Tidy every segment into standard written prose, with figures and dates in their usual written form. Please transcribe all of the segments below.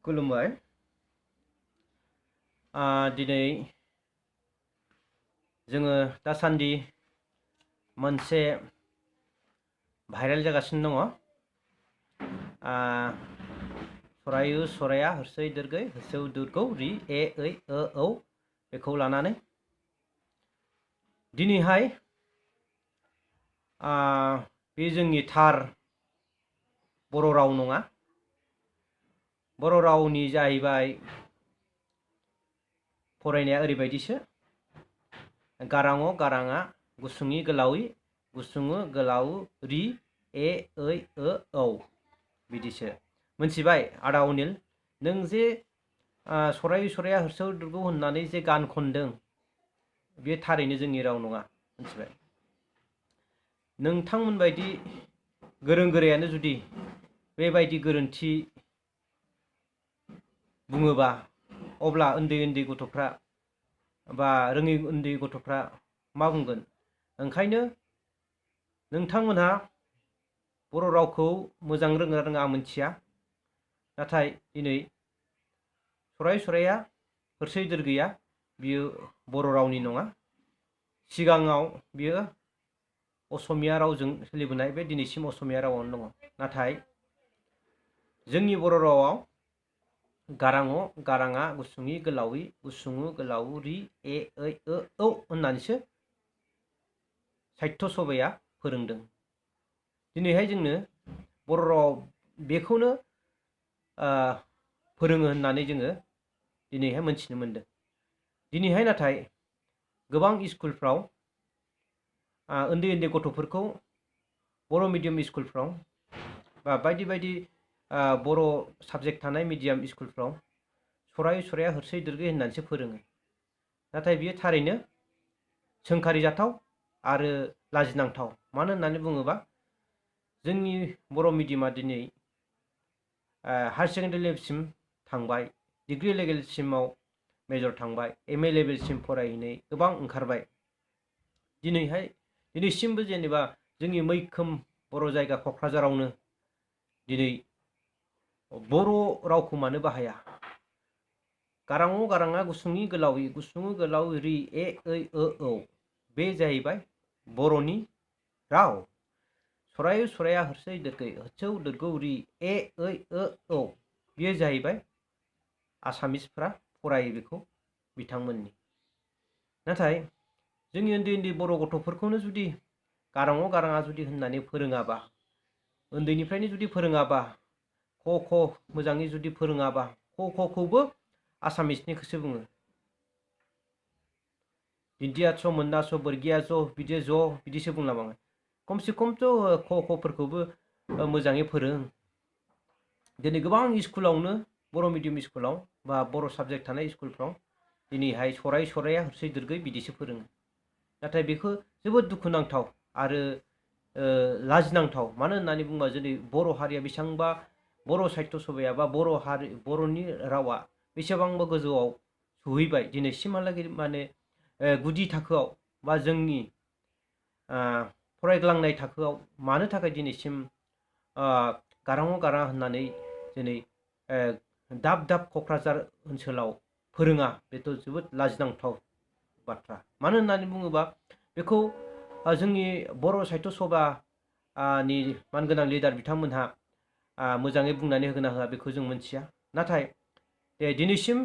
खुलुमबाय। दिनै जोङो दासान्दि मोनसे भाइरेल जागासिनो दङ। सरायु सराया हर्सै दोर्गै होसौ दुर्गौ रि ए ऐ औ बेखौ लानानै दिनैहाय बे जोंनि थार बर' राव नङा। बर' रावनि जाहैबाय फरायनाया ओरैबायदिसो गाराङ गाराङा गुसुङि गोलावै गुसुङो गोलाव रि ए ऐ औ बिदिसो। मोनथिबाय आदा अनिल, नों जे सरायु सराया होसौ दुर्गौ होननानै जे गान खनदों बे थारैनो जोंनि राव नङा। मोनथिबाय? नोंथांमोनबायदि गोरों गोरायानो जुदि बेबायदि गोरोन्थि बुङोबा अब्ला उन्दै उन्दै गथ'फ्रा बा रोङै उन्दै गथ'फ्रा मा बुंगोन? ओंखायनो नोंथांमोनहा बर' रावखौ मोजां रोङा रोङा मोनथिया, नाथाय दिनै सरायु सराया होरसै दोर्गैया बियो बर' रावनि नङा। सिगाङाव बियो असमिया रावजों सोलिबोनाय, बे दिनैसिम असमिया रावावनो दङ। नाथाय जोंनि बर' रावाव गाराङ गाराङा गुसुङि गोलावै गुसुङो गोलाव रि ए ऐ औ होननानैसो साहित्य सभाया फोरोंदों। दिनैहाय जोंनो बर' रावाव बेखौनो फोरोङो होननानै जोङो दिनैहाय मोनथिनो मोनदों। दिनैहाय नाथाय गोबां स्कुलफ्राव उन्दै उन्दै गथ'फोरखौ बर' मिडियाम स्कुलफ्राव बा बायदि बायदि बर' साबजेक्ट थानाय मिडियाम स्कुलफ्राव सरायु सराया होरसै दोर्गै होननानैसो फोरोङो। नाथाय बियो थारैनो सोंखारिजाथाव आरो लाजिनांथाव। मानो होननानै बुङोबा जोंनि बर' मिडियामा दिनै हायार सेकेन्डारि लेभेलसिम थांबाय, डिग्री लेभेलसिमाव मेजर थांबाय, MA लेभेलसिम फरायहैनाय गोबां ओंखारबाय। दिनैसिमबो जेनेबा जोंनि मैखोम बर' जायगा क'क्राझारावनो दिनै बर' रावखौ मानो बाहाया? गाराङ गाराङा गुसुङि गोलावै गुसुङो गोलाव रि ए ऐ औ बे जाहैबाय बर'नि राव। सरायु सराया होरसै दोर्गै होसौ दोर्गौ रि ए ऐ औ बेयो जाहैबाय आसामिसफ्रा फरायो बेखौ बिथांमोननि। नाथाय जोंनि उन्दै उन्दै बर' गथ'फोरखौनो जुदि गाराङ गाराङा जुदि होननानै फोरोङाबा, उन्दैनिफ्रायनो जुदि फोरोङाबा, क ख मोजाङै जुदि फोरोङाबा, क ख खौबो आसामिसनिखौसो बुङो। बिदिया स मोनना स बोरगिया ज बिदि ज बिदिसो बुंलाबाङो। खमसे खमथ' क ख'फोरखौबो मोजाङै फोरों। दिनै गोबां स्कुलावनो बर' मिडियाम स्कुलाव बा बर' साबजेक्ट थानाय स्कुलफ्राव दिनैहाय सरायु सराया होरसै दोर्गै बिदिसो फोरोङो। नाथाय बेखौ जोबोद दुखुनांथाव आरो लाजिनांथाव। मानो होननानै बुङोबा जुदि बर' हारिया बेसेबांबा बर' साहित्य सभाया बा बर'नि रावा बेसेबांबा गोजौआव सहैबाय दिनैसिमहालागै, माने गुदि थाखोआव बा जोंनि फरायग्लांनाय थाखोआव मानो थाखाय दिनैसिम गाराङ गाराङा होननानै दिनै दाब दाब क'क्राझार ओनसोलाव फोरोङा, बेथ' जोबोद लाजिनांथाव बाथ्रा। मानो होननानै बुङोबा बेखौ जोंनि बर' साहित्य सभानि मानगोनां लिडार बिथांमोनहा मोजाङै बुंनानै होगोना होआ बेखौ जों मोनथिया। नाथाय दिनैसिम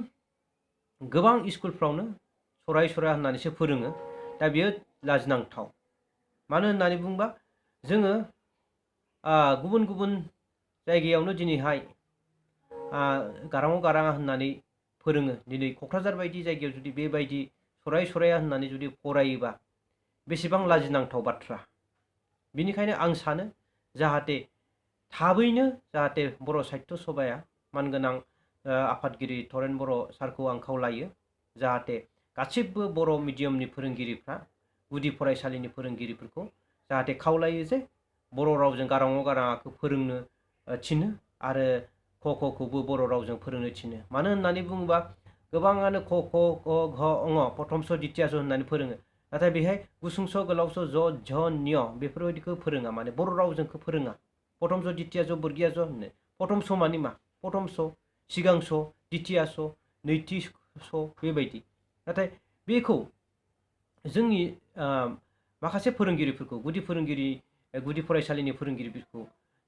गोबां स्कुलफ्रावनो सरायु सराया होननानैसो फोरोङो। दा बेयो लाजिनांथाव। मानो होननानै बुङोबा जोङो गुबुन गुबुन जायगायावनो दिनैहाय गाराङ गाराङा होननानै फोरोङो। दिनै क'क्राझार बायदि जायगायाव जुदि बेबायदि सरायु सराया होननानै जुदि फरायोबा बेसेबां लाजिनांथाव बाथ्रा। बिनिखायनो आं सानो जाहाथे थाबैनो जाहाथे बर' साहित्य सभाया मानगोनां आफादगिरि तरेन बर' सारखौ आं खावलायो जाहाथे गासिबो बर' मिडियामनि फोरोंगिरिफ्रा, गुदि फरायसालिनि फोरोंगिरिफोरखौ जाहाथे खावलायो जे बर' रावजों गाराङ गाराङाखौ फोरोंनो थिनो आरो क ख खौबो बर' रावजों फोरोंनो थिनो। मानो होननानै बुङोबा गोबाङानो क ख ग घ ङ प्रथम स द्वितीया स होननानै फोरोङो। नाथाय बेहाय गुसुं स गोलाव स ज झ न्य बेफोरबायदिखौ फोरोङा, माने बर' रावजोंखौ फोरोङा। प्रथम स द्वितीया स बोरगिया ज होनो। प्रथम स मानि मा? प्रथम स सिगां स' द्वितीया स' नैथि स' बेबायदि। नाथाय बेखौ जोंनि माखासे फोरोंगिरिफोरखौ गुदि फरायसालिनि फोरोंगिरिफोरखौ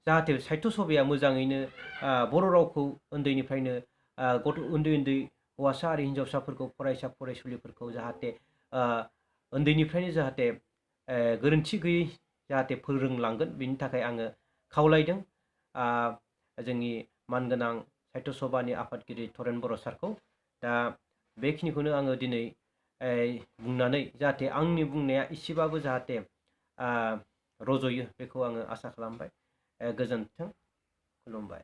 जाहाथे साहित्य सभाया मोजाङैनो बर' रावखौ उन्दैनिफ्रायनो उन्दै हौवासा आरो हिन्जावसाफोरखौ फरायसा फरायसुलिफोरखौ जाहाथे उन्दैनिफ्रायनो जाहाथे गोरोन्थि गैयै जाहाथे फोरोंलांगोन बिनि थाखाय आङो खावलायदों जोंनि मानगोनां साहित्य सभानि आफादगिरि थरेन बर' सारखौ। दा बेखिनिखौनो आङो दिनै बुंनानै जाहाथे आंनि बुंनाया एसेबाबो जाहाथे रज'यो बेखौ आङो आसा खालामबाय। गोजोन्थों, खुलुमबाय।